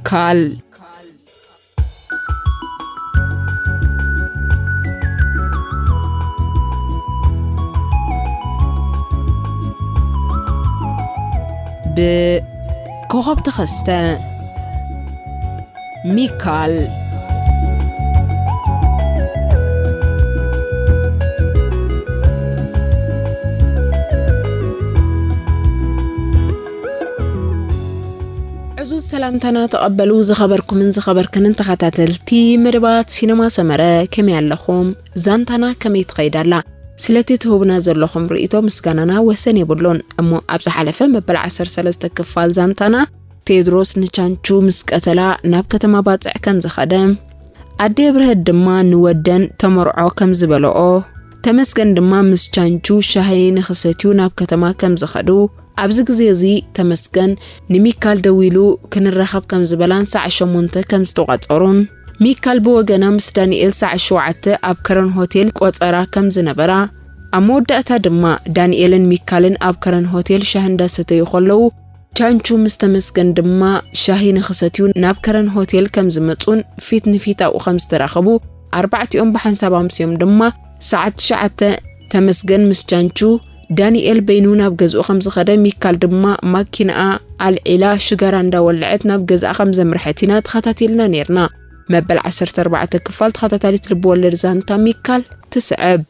ሚካል። ብኮኸብ ተኸስተ። ሚካል። ዕዙዝ ሰላምታና ተቐበሉ። ዝኸበርኩምን ዝኸበርክንን ተኸታተልቲ መደባት ሲነማ ሰመረ፣ ከመይ ኣለኹም? ዛንታና ከመይ ትኸይድ ኣላ? ስለቲ ትህቡና ዘለኹም ርእይቶ ምስጋናና ወሰን የብሉን። እሞ ኣብ ዝሓለፈ መበል ዓሰርተ ሰለስተ ክፋል ዛንታና፣ ቴድሮስ ንቻንቹ ምስ ቀተላ ናብ ከተማ ባጽዕ ከም ዝኸደ፣ ኣደይ ኣብርሀት ድማ ንወደን ተመርዖ ከም ዝበልኦ፣ ተመስገን ድማ ምስ ቻንቹ ሻሂ ንኽሰትዩ ናብ ከተማ ከም ዝኸዱ፣ ኣብዚ ግዜ እዚ ተመስገን ንሚካል ደዊሉ ክንራኸብ ከም ዝበላን ሰዓት ሸሞንተ ከም ዝተቋጸሩን፣ ሚካል ብወገና ምስ ዳንኤል ሰዓት ሸውዓተ ኣብ ከረን ሆቴል ቆጸራ ከም ዝነበራ፣ ኣብ መወዳእታ ድማ ዳንኤልን ሚካልን ኣብ ከረን ሆቴል ሻሂ እንዳሰተዩ ከለዉ፣ ቻንቹ ምስ ተመስገን ድማ ሻሂ ንኽሰትዩ ናብ ከረን ሆቴል ከም ዝመጹን ፊት ንፊት ኣብኡ ከም ዝተራኸቡ፣ ኣርባዕቲኦም ብሓንሳብ ኣምስዮም ድማ ሰዓት ትሽዓተ ተመስገን ምስ ቻንቹ፣ ዳንኤል በይኑ ናብ ገዝኡ ከም ዝኸደ፣ ሚካል ድማ ማኪናኣ ኣልዒላ ሽጋራ እንዳወልዐት ናብ ገዝኣ ከም ዘምርሐት ኢና ተኸታቲልና ነይርና። መበል ዓሰርተ ኣርባዕተ ክፋል ተኸታታሊት ልብወለድ ዛንታ ሚካል ትስዕብ።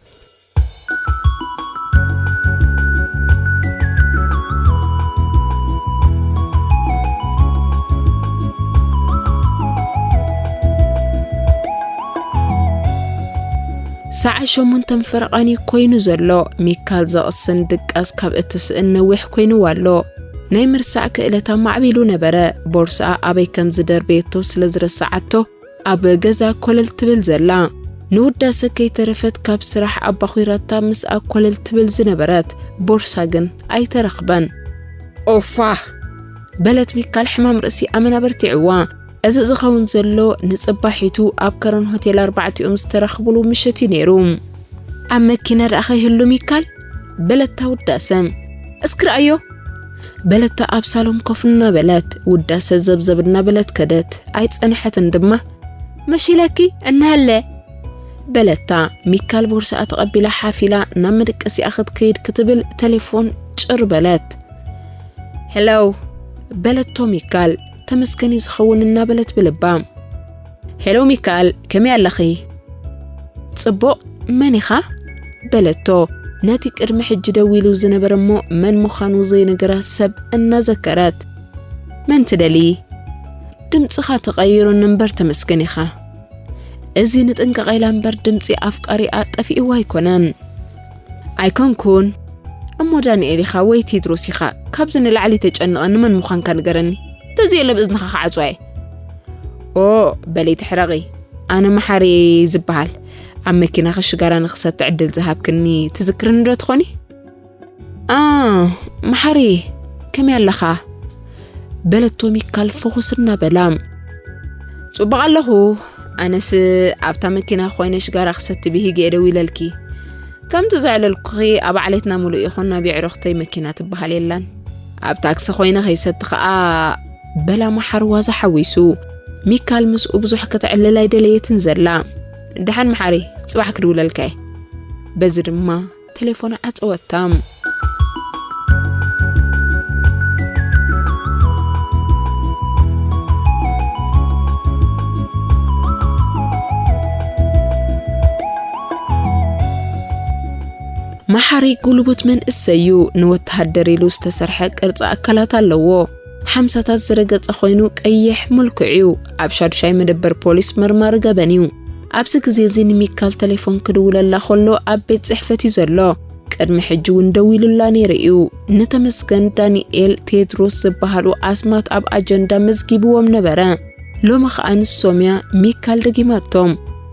ሰዓት ሸሞንተ ፈረቓን እዩ ኮይኑ ዘሎ። ሚካል ዘቕስን ድቃስ ካብ እትስእን ነዊሕ ኮይንዋ ኣሎ። ናይ ምርሳዕ ክእለታ ማዕቢሉ ነበረ። ቦርስኣ ኣበይ ከም ዝደርበየቶ ስለ ዝረስዓቶ፣ ኣብ ገዛ ኮለል ትብል ዘላ። ንውዳሰ ከይተረፈት ካብ ስራሕ ኣባኺራታ ምስኣ ኮለል ትብል ዝነበረት ቦርሳ ግን ኣይተረኽበን። ኦፋ! በለት ሚካል ሕማም ርእሲ ኣመና በርቲዕዋ። እዚ ዝኸውን ዘሎ ንጽባሒቱ ኣብ ከረን ሆቴል ኣርባዕቲኦም ዝተራኽቡሉ ምሸት እዩ ነይሩ። ኣብ መኪና ደኣ ከይህሉ ሚካል? በለታ ውዳሰ። እስኪ ረኣዮ! በለታ ኣብ ሳሎን ኮፍ እናበለት። ውዳሰ ዘብዘብ እናበለት ከደት። ኣይጸንሐትን ድማ። መሺለኪ? እናሃለ! በለታ። ሚካል ቦርስኣ ተቐቢላ ሓፍ ኢላ ናብ መደቀሲኣ ክትከይድ ክትብል ተሌፎን ጭር በለት። ሄሎ! በለቶ ሚካል። ተመስገን እዩ ዝኸውን እናበለት ብልባ። ሄሎ ሚካል፣ ከመይ ኣለኺ? ጽቡቕ፣ መን ኢኻ? በለቶ፣ ነቲ ቅድሚ ሕጂ ደዊሉ ዝነበረ እሞ መን ምዃኑ ዘይነገራ ሰብ እናዘከረት። መን ትደሊ? ድምጽኻ ተቐይሩ እምበር ተመስገን ኢኻ። እዚ ንጥንቀቕ ኢላ እምበር ድምጺ ኣፍቃሪኣ ጠፊእዋ ኣይኮነን። ኣይኮንኩን። እሞ ዳንኤል ኢኻ ወይ ቴድሮስ ኢኻ? ካብዚ ንላዕሊ ተጨንቐኒ መን ምዃንካ ንገረኒ። ተዘየለ ብእዝንኻ ክዓጽዋ እየ። ኦ፣ በሊ ትሕረቒ። ኣነ መሓሪ ዝበሃል። ኣብ መኪናኺ ሽጋራ ንኽሰቲ ዕድል ዝሃብክኒ ትዝክርኒ ዶ ትኾኒ? ኣ፣ መሓሪ፣ ከመይ ኣለኻ? በለቶ ሚካል ፍኹስ እናበላ። ጽቡቕ ኣለኹ። ኣነስ ኣብታ መኪና ኮይነ ሽጋራ ክሰቲ ብሂግ እየ ደዊለልኪ። ከምቲ ዘዕለልኩኺ ኣብ ዓሌትና ምሉእ ይኹን ናብ የዕሩኽተይ መኪና ትበሃል የላን። ኣብ ታክሲ ኮይነ ከይሰቲ ኸኣ በላ መሓሪ ዋዛ ሓዊሱ። ሚካል ምስኡ ብዙሕ ከተዕልል ኣይደለየትን ዘላ። ደሓን መሓሪ፣ ጽባሕ ክድውለልካ እየ። በዚ ድማ ተሌፎና ዓጸወታ። መሓሪ ጉልቡት መንእሰይ እዩ። ንወተሃደር ኢሉ ዝተሰርሐ ቅርጺ ኣካላት ኣለዎ። ሓምሳታት ዝረገጸ ኮይኑ ቀይሕ ምልኩዕ እዩ። ኣብ ሻዱሻይ መደበር ፖሊስ መርማሪ ገበን እዩ። ኣብዚ ግዜ እዚ ንሚካል ተሌፎን ክድውለላ ከሎ ኣብ ቤት ጽሕፈት እዩ ዘሎ። ቅድሚ ሕጂ እውን ደዊሉላ ነይሩ እዩ። ንተመስገን፣ ዳንኤል፣ ቴድሮስ ዝበሃሉ ኣስማት ኣብ ኣጀንዳ መዝጊብዎም ነበረ። ሎሚ ኸኣ ንሶም እያ ሚካል ደጊማቶም።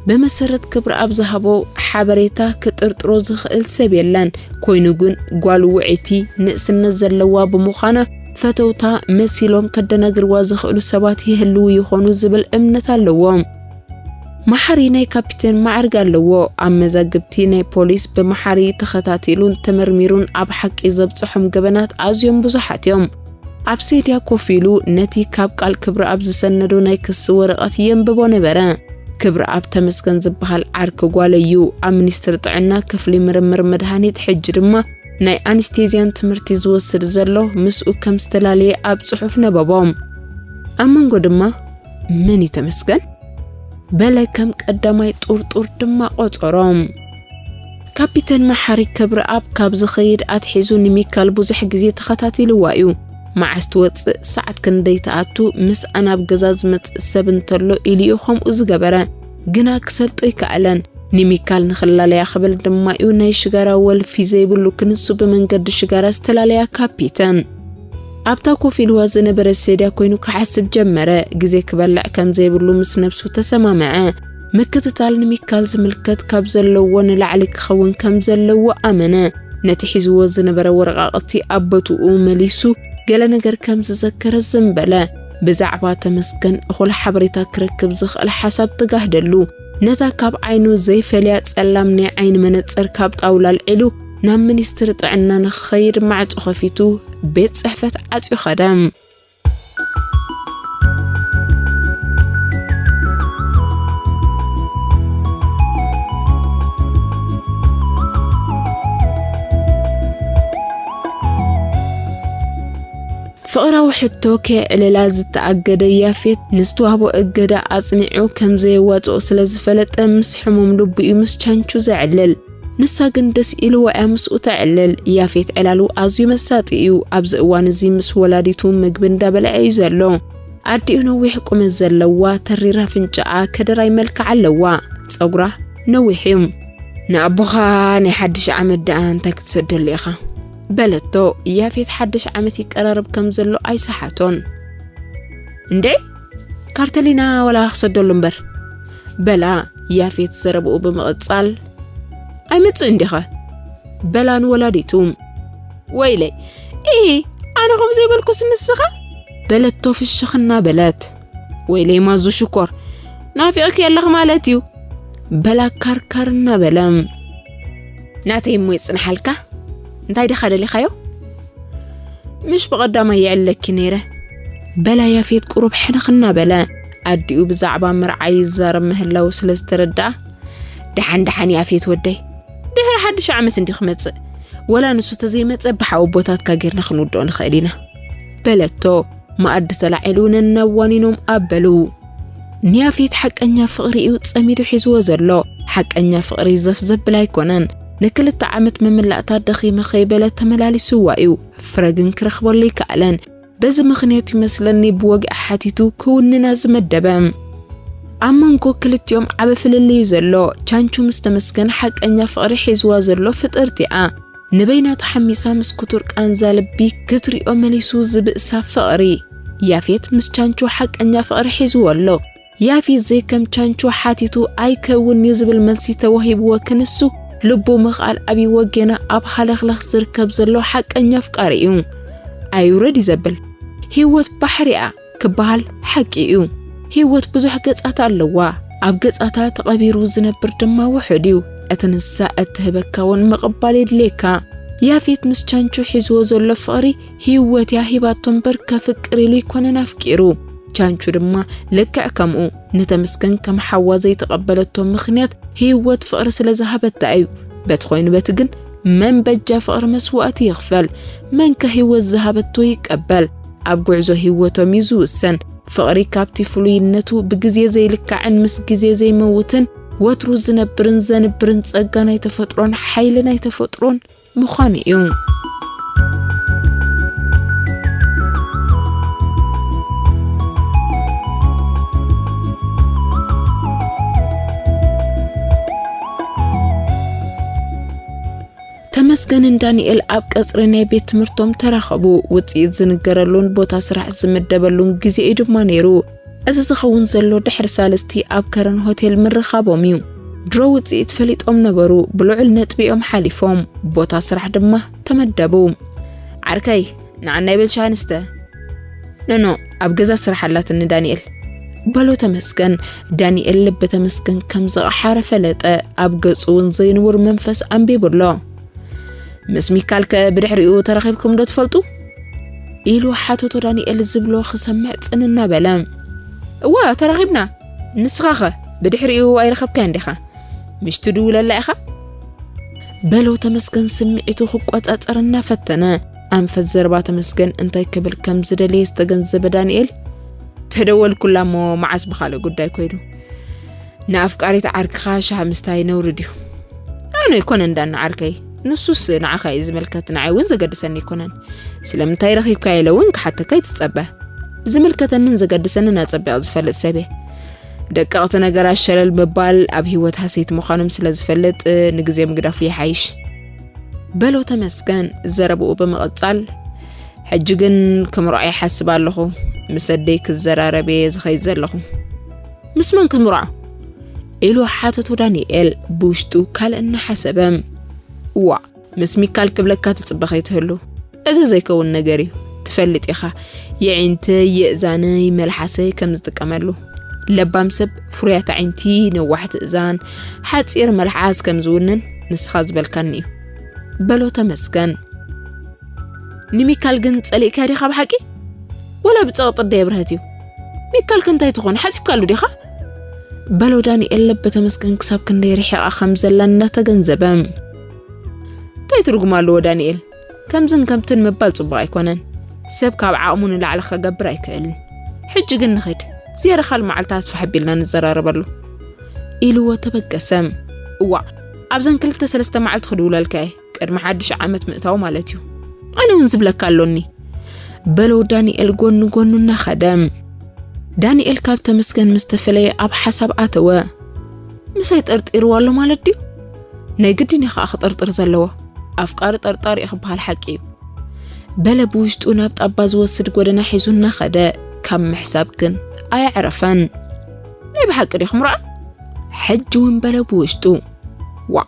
ብመሰረት ክብረኣብ ዝሃቦ ሓበሬታ ክጥርጥሮ ዝኽእል ሰብ የለን። ኮይኑ ግን ጓሉ ውዕይቲ፣ ንእስነት ዘለዋ ብምዃና ፈተውታ መሲሎም ከደናግርዋ ዝኽእሉ ሰባት ይህልዉ ይኾኑ ዝብል እምነት ኣለዎም። መሓሪ ናይ ካፒቴን ማዕርግ ኣለዎ። ኣብ መዛግብቲ ናይ ፖሊስ ብመሓሪ ተኸታቲሉን ተመርሚሩን ኣብ ሓቂ ዘብጽሖም ገበናት ኣዝዮም ብዙሓት እዮም። ኣብ ሴድያ ኮፍ ኢሉ ነቲ ካብ ቃል ክብረኣብ ዝሰነዶ ናይ ክሲ ወረቐት የንብቦ ነበረ። ክብረኣብ ተመስገን ዝበሃል ዓርኪ ጓለይ እዩ። ኣብ ሚኒስትሪ ጥዕና ክፍሊ ምርምር መድሃኒት፣ ሕጂ ድማ ናይ ኣንስቴዝያን ትምህርቲ ዝወስድ ዘሎ፣ ምስኡ ከም ዝተላለየ ኣብ ጽሑፍ ነበቦ። ኣብ መንጎ ድማ፣ "መን እዩ ተመስገን?" በለ ከም ቀዳማይ ጡርጡር ድማ ቆጸሮ። ካፒተን መሓሪ ክብረኣብ ካብ ዝኸይድ ኣትሒዙ ንሚካል ብዙሕ ግዜ ተኸታቲልዋ እዩ። መዓስ ትወጽእ፣ ሰዓት ክንደይ ትኣቱ፣ ምስኣ ናብ ገዛ ዝመጽእ ሰብ እንተሎ ኢሉ እዩ ከምኡ ዝገበረ። ግና ክሰልጦ ኣይከኣለን። ንሚካል ንኽላለያ ክብል ድማ እዩ ናይ ሽጋራ ወልፊ ዘይብሉ ክንሱ ብመንገዲ ሽጋራ ዝተፈላለያ ካፒተን። ኣብታ ኮፍ ኢልዋ ዝነበረ ሴድያ ኮይኑ ክሓስብ ጀመረ። ግዜ ክበልዕ ከም ዘይብሉ ምስ ነብሱ ተሰማምዐ። ምክትታል ንሚካል ዝምልከት ካብ ዘለዎ ንላዕሊ ክኸውን ከም ዘለዎ ኣመነ። ነቲ ሒዝዎ ዝነበረ ወረቓቕቲ ኣብ ቦትኡ መሊሱ፣ ገለ ነገር ከም ዝዘከረ ዝም በለ። ብዛዕባ ተመስገን እኹል ሓበሬታ ክረክብ ዝኽእል ሓሳብ ተጋህደሉ። ነታ ካብ ዓይኑ ዘይፈልያ ጸላም ናይ ዓይኒ መነጸር ካብ ጣውላ ኣልዒሉ፣ ናብ ሚኒስትሪ ጥዕና ንኽኸይድ ማዕጾ ከፊቱ፣ ቤት ጽሕፈት ዓጽዩ ኸደ። ፍቕራዊ ሕቶ ከየዕልላ ዝተኣገደ ያፌት፣ ንዝተዋህቦ እገዳ ኣጽኒዑ ከም ዘየዋጽኦ ስለ ዝፈለጠ፣ ምስ ሕሙም ልቡ እዩ ምስ ቻንቹ ዘዕልል። ንሳ ግን ደስ ኢልዋ እያ ምስኡ ተዕልል። ያፌት ዕላሉ ኣዝዩ መሳጢ እዩ። ኣብዚ እዋን እዚ ምስ ወላዲቱ ምግቢ እንዳበልዐ እዩ ዘሎ። ኣዲኡ ነዊሕ ቁመት ዘለዋ፣ ተሪር ኣፍንጫኣ፣ ከደራይ መልክዕ ኣለዋ። ጸጉራ ነዊሕ እዩ። "ንኣቦኻ ናይ ሓድሽ ዓመት ደኣ እንታይ ክትሰደሉ ኢኻ?" በለቶ። ያፌት ሓድሽ ዓመት ይቀራረብ ከም ዘሎ ኣይሰሓቶን። "እንድዒ፣ ካርተሊና ዋላ ክሰደሉ እምበር?" በላ። ያፌት ዘረብኡ ብምቕጻል፣ "ኣይመጽእን ዲኸ?" በላ ንወላዲቱ። "ወይለይ፣ ኢ፣ ኣነ ከም ዘይበልኩስ ንስኻ?" በለቶ ፍሽኽ እናበለት። "ወይለይ ማዙ ሽኮር፣ ናፊቕኪ ኣለኽ ማለት እዩ?" በላ ካርካር እናበለ። "ናተይ እሞ ይጽንሓልካ፣ እንታይ ዲኻ ደሊኻዮ?" "ምሽ ብቐዳማይ ይዕለኪ ነይረ?" በላ ያፌት ቁሩብ ሕንኽ እናበለ። ኣዲኡ ብዛዕባ መርዓ ይዛረብ ምህላው ስለ ዝተረድኣ፣ "ደሓን ደሓን ያፌት ወደይ፣ ድሕሪ ሓድሽ ዓመት እንዲ ክመጽእ፣ ወላ ንሱ ተዘይመጸ ብሓው ኣቦታትካ ጌርና ክንውድኦ ንኽእል ኢና" በለቶ። መኣዲ ተላዒሉ ነናብ ዋኒኖም ኣበሉ። ንያፌት ሓቀኛ ፍቕሪ እዩ ጸሚዱ ሒዝዎ ዘሎ። ሓቀኛ ፍቕሪ ዘፍ ዘብል ኣይኮነን። ንክልተ ዓመት ምምላእታ ደኺመ ከይበለ ተመላሊስዋ እዩ። ፍረ ግን ክረኽበሉ ኣይከኣለን። በዚ ምኽንያት ይመስለኒ ብወግዒ ሓቲቱ ክውንና ዝመደበ። ኣብ መንጎ ክልቲኦም ዓቢ ፍልልይ እዩ ዘሎ። ቻንቹ ምስ ተመስገን ሓቀኛ ፍቕሪ ሒዝዋ ዘሎ ፍጥርቲ እያ። ንበይና ተሓሚሳ ምስ ክቱር ቃንዛ ልቢ ክትሪኦ መሊሱ ዝብእሳ ፍቕሪ። ያፌት ምስ ቻንቹ ሓቀኛ ፍቕሪ ሒዝዎ ኣሎ። ያፌት ዘይከም ቻንቹ ሓቲቱ ኣይከውን እዩ ዝብል መልሲ ተዋሂብዎ ክንሱ ልቡ ምኽኣል ኣብይዎ ጌና ኣብ ሃለኽለኽ ዝርከብ ዘሎ ሓቀኛ ኣፍቃሪ እዩ። ኣይውረድ እዩ ዘብል። ህይወት ባሕሪ እያ ክበሃል ሓቂ እዩ። ህይወት ብዙሕ ገጻት ኣለዋ። ኣብ ገጻታ ተቐቢሩ ዝነብር ድማ ውሑድ እዩ። እቲ ንሳ እትህበካ እውን ምቕባል የድልየካ። ያፌት ምስ ቻንቹ ሒዝዎ ዘሎ ፍቕሪ ህይወት እያ ሂባቶ እምበር ከፍቅር ኢሉ ኣይኮነን ኣፍቂሩ። ቻንቹ ድማ ልክዕ ከምኡ ንተመስገን ከም ሓዋ ዘይተቐበለቶ ምኽንያት ህይወት ፍቕሪ ስለ ዝሃበታ እዩ። በቲ ኮይኑ በቲ ግን መን በጃ ፍቕሪ መስዋእቲ ይኽፈል? መንከ ህይወት ዝሃበቶ ይቀበል? ኣብ ጉዕዞ ህይወቶም እዩ ዝውሰን። ፍቕሪ ካብቲ ፍሉይነቱ ብግዜ ዘይልካዕን ምስ ግዜ ዘይመውትን ወትሩ ዝነብርን ዘንብርን ጸጋ ናይ ተፈጥሮን ሓይሊ ናይ ተፈጥሮን ምዃኑ እዩ። ተመስገንን ዳንኤል ኣብ ቀጽሪ ናይ ቤት ትምህርቶም ተራኸቡ። ውጽኢት ዝንገረሉን ቦታ ስራሕ ዝምደበሉን ግዜ እዩ ድማ ነይሩ። እዚ ዝኸውን ዘሎ ድሕሪ ሳልስቲ ኣብ ከረን ሆቴል ምርኻቦም እዩ። ድሮ ውጽኢት ፈሊጦም ነበሩ። ብልዑል ነጥቢ እዮም ሓሊፎም። ቦታ ስራሕ ድማ ተመደቡ። "ዓርከይ፣ ንዓና ይብል ሻሂ ንስተ?" "ኖኖ፣ ኣብ ገዛ ስራሕ ኣላትኒ ዳንኤል" በሎ ተመስገን። ዳንኤል ልቢ ተመስገን ከም ዝቐሓረ ፈለጠ። ኣብ ገጹ እውን ዘይንቡር መንፈስ ኣንቢቡ ኣሎ። "ምስ ሚካል ከ ብድሕሪኡ ተራኺብኩም ዶ ትፈልጡ?" ኢሉ ሓተቶ ዳንኤል ዝብሎ ክሰምዕ ጽን እናበለ። እዋ፣ ተራኺብና። ንስኻኸ ብድሕሪኡ ኣይረኸብካዮን ዲኻ? ምሽ ትድውለላ ኢኻ? በሎ ተመስገን ስምዒቱ ክቆጻጸር እናፈተነ። ኣንፈት ዘረባ ተመስገን እንታይ ክብል ከም ዝደለየ ዝተገንዘበ ዳንኤል፣ ተደወልኩላ እሞ መዓስ ብኻልእ ጉዳይ ኮይኑ። ንኣፍቃሪት ዓርክኻ ሻሂ ምስታይ ነውሪ ድዩ? ኣነ ኣይኮነን ዳኒ ዓርከይ፣ ንሱስ ንዓኻ እዩ ዝምልከት፣ ንዓይ እውን ዘገድሰኒ ኣይኮነን። ስለምንታይ ረኺብካዮ ኢለ እውን ክሓተካ ኣይትጸበ። ዝምልከተንን ዘገድሰንን ኣጸቢቐ ዝፈልጥ ሰብ እየ። ደቀቕቲ ነገራት ሸለል ምባል ኣብ ህይወት ሃሰይቲ ምዃኖም ስለ ዝፈልጥ፣ ንግዜ ምግዳፉ ይሓይሽ። በሎ ተመስገን ዘረብኡ ብምቕጻል፣ ሕጂ ግን ክምርዖ ይሓስብ ኣለኹ። ምስ ኣደይ ክዘራረብ እየ ዝኸይድ ዘለኹ። ምስ መን ክትምርዖ? ኢሉ ሓተቶ ዳንኤል ብውሽጡ ካልእ እናሓሰበ። እዋ፣ ምስ ሚካል ክብለካ ትጽበ ከይትህሉ። እዚ ዘይከውን ነገር እዩ። ትፈልጥ ኢኻ፣ የዒንተይ፣ የእዛነይ፣ መልሓሰይ ከም ዝጥቀመሉ። ለባም ሰብ ፍሩያት ኣዒንቲ፣ ነዋሕቲ እዛን፣ ሓጺር መልሓስ ከም ዝውንን ንስኻ ዝበልካኒ እዩ። በሎ ተመስገን። ንሚካል ግን ጸሊእካዮ ዲኻ ብሓቂ? ወላ ብጸቕጢ ደየብርሀት እዩ? ሚካል ከ እንታይ ትኾን? ሓሲብካሉ ዲኻ? በሎ ዳንኤል ለበ ተመስገን ክሳብ ክንደይ ርሒቓ ከም ዘላ እናተገንዘበ። እንታይ ትርጉም ኣለዎ ዳንኤል? ከምዝን ከምትን ምባል ጽቡቕ ኣይኮነን። ሰብ ካብ ዓቕሙ ንላዕሊ ክገብር ኣይክእልን። ሕጂ ግን ንኺድ። ዝያዳ ካልእ መዓልቲ ኣስፍሕ ኣቢልና ንዘራረበሉ። ኢልዎ ተበገሰ። እዋ፣ ኣብዘን ክልተ ሰለስተ መዓልቲ ክድውለልካ እየ። ቅድሚ ሓድሽ ዓመት ምእታው ማለት እዩ። ኣነ እውን ዝብለካ ኣሎኒ። በሎ ዳንኤል ጎኒ ጎኑ እናኸደ። ዳንኤል ካብ ተመስገን ምስ ተፈለየ ኣብ ሓሳብ ኣተወ። ምሳይ ጠርጢርዎ ኣሎ ማለት ድዩ? ናይ ግድን እዩ ኸኣ ክጥርጥር ዘለዎ። ኣፍቃሪ ጠርጣሪ እዩ ክበሃል ሓቂ እዩ። በለ ብውሽጡ ናብ ጣባ ዝወስድ ጎደና ሒዙ እናኸደ፣ ካብ ምሕሳብ ግን ኣየዕረፈን። ናይ ብሓቂ ድዩ ክምርዖ? ሕጂ እውን በለ ብውሽጡ። ዋ፣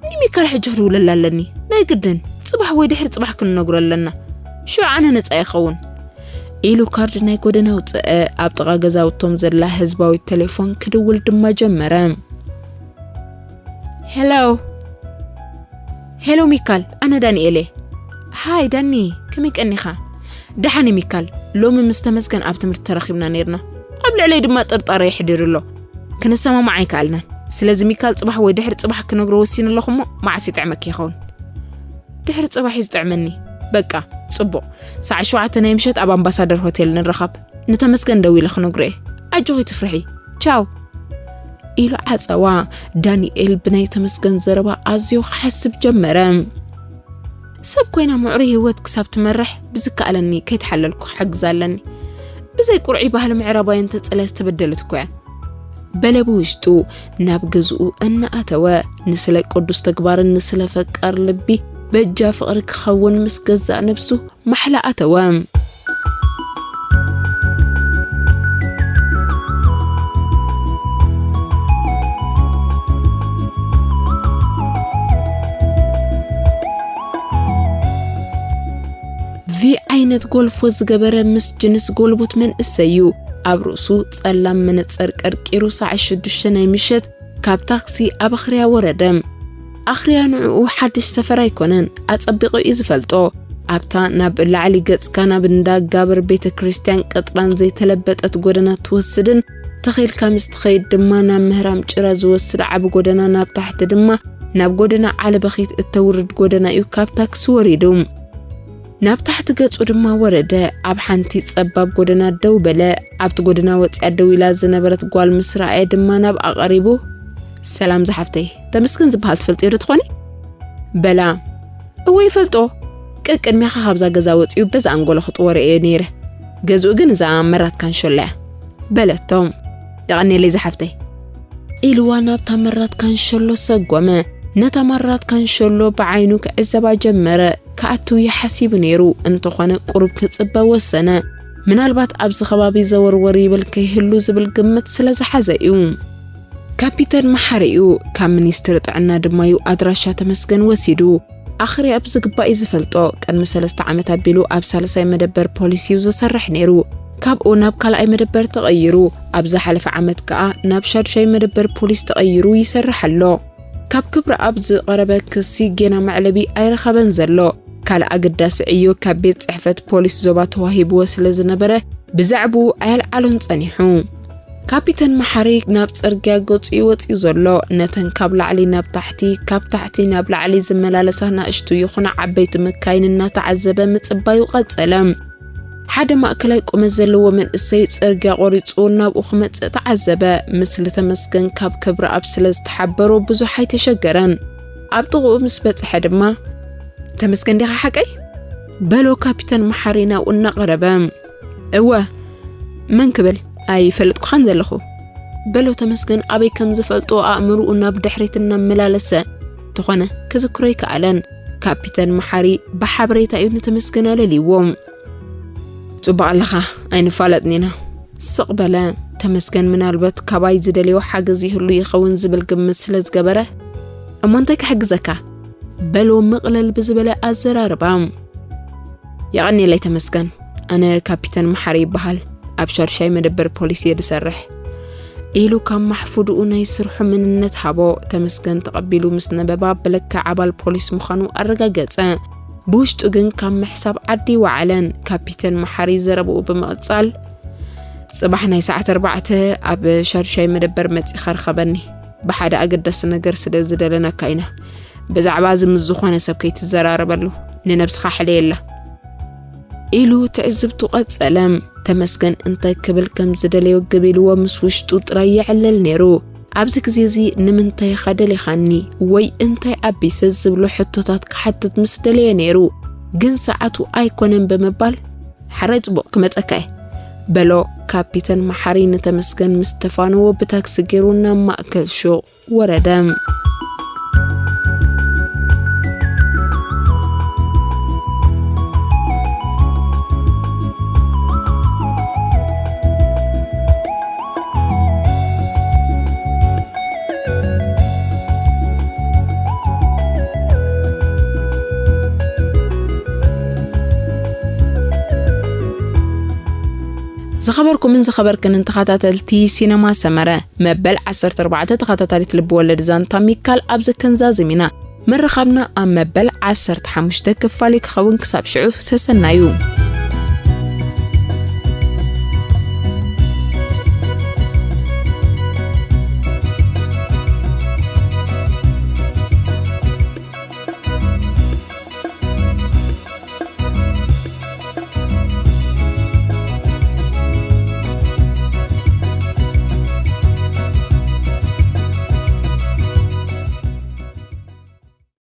ንሚካል ሕጂ ክድውለላ ኣለኒ። ናይ ግድን፣ ጽባሕ ወይ ድሕሪ ጽባሕ ክንነግሮ ኣለና። ሽዑ ኣነ ነጻ ይኸውን። ኢሉ ካርድ ናይ ጎደና ኣውጽአ፣ ኣብ ጥቓ ገዛውቶም ዘላ ህዝባዊት ቴሌፎን ክድውል ድማ ጀመረ። ሄሎ። ሄሎ ሚካል፣ ኣነ ዳንኤል እየ። ሃይ ዳኒ፣ ከመይ ቀኒኻ? ደሓን እየ ሚካል፣ ሎሚ ምስ ተመስገን ኣብ ትምህርቲ ተራኺብና ነይርና። ኣብ ልዕለይ ድማ ጥርጣረ የሕዲሩ ኣሎ። ክንሰማማዕ ኣይከኣልናን። ስለዚ ሚካል፣ ጽባሕ ወይ ድሕሪ ጽባሕ ክነግሮ ወሲነ ኣለኹ እሞ፣ መዓስ ይጥዕመኪ ይኸውን? ድሕሪ ጽባሕ እዩ ዝጥዕመኒ። በቃ፣ ጽቡቕ። ሰዓት ሸውዓተ ናይ ምሸት ኣብ ኣምባሳደር ሆቴል ንራኸብ። ንተመስገን ደዊለ ክነግሮ እየ። ኣጆኺ ትፍርሒ። ቻው። ኢሉ ዓጸዋ። ዳንኤል ብናይ ተመስገን ዘረባ ኣዝዩ ክሓስብ ጀመረ። ሰብ ኮይና ምዕሩይ ህይወት ክሳብ ትመርሕ ብዝከኣለኒ ከይተሓለልኩ ክሕግዛ ኣለኒ። ብዘይ ቁርዒ ባህሊ ምዕራባውያን ተጸልያ ዝተበደለት እኮ እያ። በለ ብውሽጡ። ናብ ገዝኡ እናኣተወ፣ ንስለ ቅዱስ ተግባርን ንስለ ፈቃር ልቢ በጃ ፍቕሪ ክኸውን ምስ ገዛእ ነብሱ ማሕላ ኣተወ። ቪ ዓይነት ጎልፎ ዝገበረ ምስ ጅንስ ጎልቡት መንእሰይ እዩ። ኣብ ርእሱ ጸላም መነጸር ቀርቂሩ፣ ሰዓት ሽዱሽተ ናይ ምሸት ካብ ታክሲ ኣብ ኣኽርያ ወረደ። ኣኽርያ ንዕኡ ሓድሽ ሰፈር ኣይኮነን፣ ኣጸቢቑ እዩ ዝፈልጦ። ኣብታ ናብ ላዕሊ ገጽካ ናብ እንዳ ጋብር ቤተ ክርስቲያን ቅጥራን ዘይተለበጠት ጎደና ትወስድን፣ ተኺልካ ምስ ትኸይድ ድማ ናብ ምህራም ጭራ ዝወስድ ዓቢ ጎደና፣ ናብ ታሕቲ ድማ ናብ ጎደና ዓለበኺት እተውርድ ጎደና እዩ ካብ ታክሲ ወሪዱ። ናብ ታሕቲ ገጹ ድማ ወረደ። ኣብ ሓንቲ ጸባብ ጎደና ደው በለ። ኣብቲ ጎደና ወጺኣ ደው ኢላ ዝነበረት ጓል ምስ ረኣየ ድማ ናብኣ ቀሪቡ፣ "ሰላም ዝሓፍተይ፣ ተመስገን ዝበሃል ትፈልጥዮ ዶ ትኾኒ?" በላ። "እወ ይፈልጦ። ቀቅድሚኻ ካብዛ ገዛ ወጺኡ በዛ ኣንጎሎ ክጥወሮ እየ ነይረ። ገዝኡ ግን እዛ መራት ካንሸሎ እያ" በለቶ። "የቐንየለይ ዝሓፍተይ" ኢልዋ ናብታ መራት ካንሸሎ ሰጎመ። ነታ መራት ካንሸሎ ብዓይኑ ክዕዘባ ጀመረ። ክኣትው እዩ ሓሲቡ ነይሩ፣ እንተኾነ ቁሩብ ክጽበ ወሰነ። ምናልባት ኣብዚ ከባቢ ዘወርወር ይብል ከይህሉ ዝብል ግምት ስለ ዝሓዘ እዩ። ካፒተን መሓሪኡ ካብ ሚኒስትሪ ጥዕና ድማ እዩ ኣድራሻ ተመስገን ወሲዱ። ኣኽርያ ብዝግባእ እዩ ዝፈልጦ። ቅድሚ ሰለስተ ዓመት ኣቢሉ ኣብ ሳልሳይ መደበር ፖሊስ እዩ ዝሰርሕ ነይሩ። ካብኡ ናብ ካልኣይ መደበር ተቐይሩ። ኣብ ዝሓለፈ ዓመት ከኣ ናብ ሻዱሻይ መደበር ፖሊስ ተቐይሩ ይሰርሕ ኣሎ። ካብ ክብረኣብ ዝቐረበ ክሲ ጌና መዕለቢ ኣይረኸበን ዘሎ። ካልእ ኣገዳሲ ዕዮ ካብ ቤት ጽሕፈት ፖሊስ ዞባ ተዋሂብዎ ስለ ዝነበረ፣ ብዛዕባኡ ኣየልዓሎን ጸኒሑ። ካፒተን መሓሪ ናብ ጽርግያ ገጹ እዩ ወጺኡ ዘሎ። ነተን ካብ ላዕሊ ናብ ታሕቲ፣ ካብ ታሕቲ ናብ ላዕሊ ዝመላለሳ ንኣሽቱ ይኹና ዓበይቲ መካይን እናተዓዘበ ምጽባዩ ቀጸለ። ሓደ ማእከላይ ቁመት ዘለዎ መንእሰይ ጽርግያ ቆሪጹ ናብኡ ክመጽእ ተዓዘበ። ምስሊ ተመስገን ካብ ክብረኣብ ስለ ዝተሓበሮ ብዙሕ ኣይተሸገረን። ኣብ ጥቕኡ ምስ በጽሐ ድማ፣ "ተመስገን ዲኻ ሓቀይ?" በሎ ካፒተን መሓሪ ናብኡ እናቐረበ። "እወ፣ መን ክብል? ኣይፈልጥኩኻን ዘለኹ?" በሎ ተመስገን ኣበይ ከም ዝፈልጦ ኣእምርኡ ናብ ድሕሪት እናመላለሰ። እንተኾነ ክዝክሮ ኣይከኣለን። ካፒተን መሓሪ ብሓበሬታ እዩ ንተመስገን ኣለልይዎ። "ጽቡቕ ኣለኻ፣ ኣይንፋለጥን ኢና." ስቕ በለ። ተመስገን ምናልባት ካባይ ዝደልዮ ሓገዝ ይህሉ ይኸውን ዝብል ግምት ስለ ዝገበረ፣ "እሞ እንታይ ክሕግዘካ?" በሎ ምቕለል ብዝበለ ኣዘራርባ። "የቐንየለይ ተመስገን፣ ኣነ ካፒተን መሓሪ ይበሃል፣ ኣብ ሻድሻይ መደበር ፖሊስ እየ ዝሰርሕ" ኢሉ ካብ ማሕፉድኡ ናይ ስርሑ ምንነት ሃቦ። ተመስገን ተቐቢሉ ምስ ነበባ ብልክዕ ኣባል ፖሊስ ምዃኑ ኣረጋገጸ። ብውሽጡ ግን ካብ ምሕሳብ ዓዲ ወዓለን። ካፒተን መሓሪ ዘረብኡ ብምቕጻል፣ "ጽባሕ ናይ ሰዓት ኣርባዕተ ኣብ ሻድሻይ መደበር መጺኻ ርኸበኒ። ብሓደ ኣገዳሲ ነገር ስለ ዝደለናካ ኢና። ብዛዕባ እዚ ምስ ዝኾነ ሰብ ከይትዘራረበሉ፣ ንነብስኻ ሕለየላ" ኢሉ ትዕዝብቱ ቀጸለ። ተመስገን እንታይ ክብል ከም ዝደለዮ ግብ ኢልዎ ምስ ውሽጡ ጥራይ ይዕለል ነይሩ። ኣብዚ ግዜ እዚ "ንምንታይ ኢኻ ደሊኻኒ?" ወይ "እንታይ ኣቢሰ?" ዝብሉ ሕቶታት ክሓትት ምስ ደለየ ነይሩ። ግን ሰዓቱ ኣይኮነን ብምባል፣ "ሕራይ ጽቡቕ ክመጸካ እየ" በሎ። ካፒተን መሓሪ ንተመስገን ምስ ተፋነዎ ብታክሲ ገይሩ ናብ ማእከል ሹቕ ወረደ። ዝኸበርኩምን ዝኸበርክንን ተኸታተልቲ ሲነማ ሰመረ፣ መበል ዓሰርተ ኣርባዕተ ተኸታታሊት ልብ ወለድ ዛንታ ሚካል ኣብ ዘከንዛዝም ኢና። ምርኻብና ኣብ መበል ዓሰርተ ሓሙሽተ ክፋል ክኸውን፣ ክሳብ ሽዑ ሰሰናዩ።